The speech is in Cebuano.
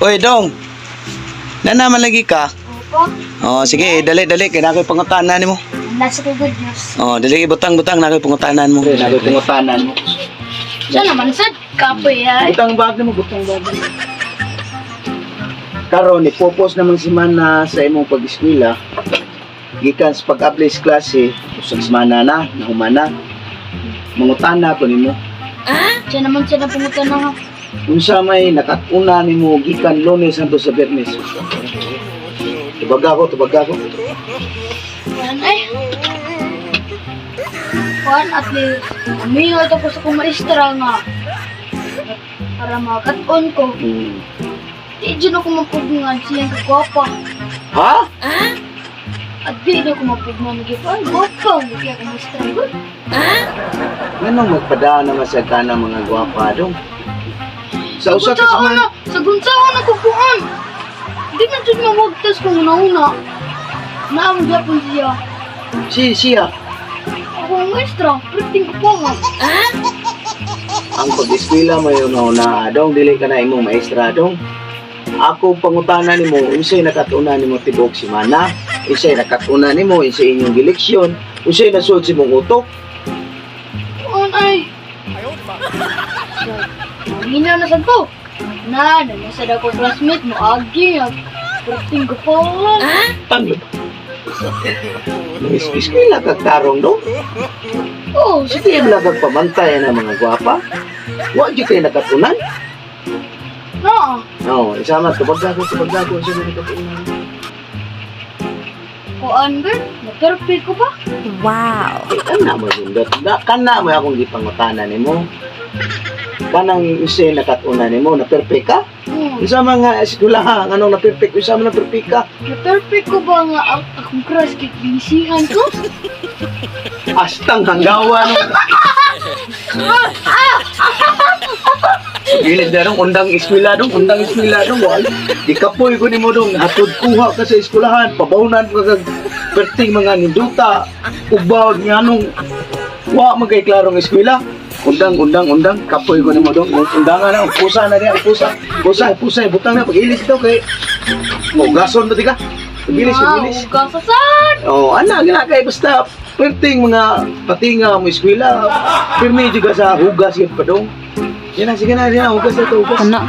Oy, dong. Nanaman lagi ka. Opo. Oh, sige, dali dali kay na ako'y pangutanan nimo. Nasa kay good news. Oh, dali butang-butang na ako'y pangutanan mo. Na ako'y pangutanan mo. Siya naman sad. Kapoy ay. Butang bag nimo, butang bag nimo. Karon ipopos naman si Mana sa imong pag-eskwela. Gikan sa pag-apply sa klase, usag semana na, nahumana. Mangutana ko nimo. Siya naman siya na pumunta na nga. Unsa may nakatuna nimo gikan Lunes hangtod sa Biyernes? Tubaga ko, tubaga ko. Kuan ay. Kuan at least. Umingat ako sa kong maestra nga. Para makaton ko. Di dyan ako mapugngan siyang kagwapa. Ha? At di na ako mapugngan ng ay, gwapa. Hindi kaya ako maestra ko. Nganong magpadaan naman sa kana mga gwapa dong? Sa usa ka Sa semana, na, sa gunsaon ako kuan. Di man jud mawagtas kung una-una. Naam gyapon siya. Si siya Ako ang maestra, perting ko po nga. Ang pag-eskwela mo yung una dong, dili ka na imong maestra dong. Ako pangutana nimo, unsay nakatuna nimo tibuok semana, unsay nakatuna nimo, unsay inyong gileksyon, unsay nasuod sa imong utok. Kuan ay. Hina na sad ko. Na, nanasad ako classmate mo agi. Perting ko po nga. Tanglo. Eskwela ka karong dong. Oh, Sige, wala kang pamantay na mga gwapa. Wa gyud kay nakatunan. na. No, isama tubag ako, tubag ako, unsay nakatunan. Kuan ba? Na-perfect ko ba? Wow. Eh, kana mo sundot. Da, kana mo akong gipangutana nimo. Kanang unsay nakatunan nimo, na perfect ka? Unsa mga eskwelahan anong na perfect, unsa man na perfect ka? Na-perfect ko ba nga ang akong crush kay binisihan ko? Astang hanggawa no. Gilid na dong, undang eskwela dong, undang eskwela dong. Wala. Di kapoy ko nimo dong, hatod kuha ka sa eskwelahan, pabawnan ka kag perting mga ninduta, ubaw nga nung wa man kay klarong eskwela. Undang, undang, undang, kapoy ko nimo dong. Undangan na, pusa na diya, pusa, pusa, pusa, butang na, pag-ilis ito kay Ugason ba di ka? Pag-ilis, pag-ilis. Ugasasan! Oh, ana gina kay basta perting mga patinga mo eskwela. Pirmi jud ka sa hugas gyud pa dong. Yan na, sige na, sige na, hugas na to, hugas. Ano?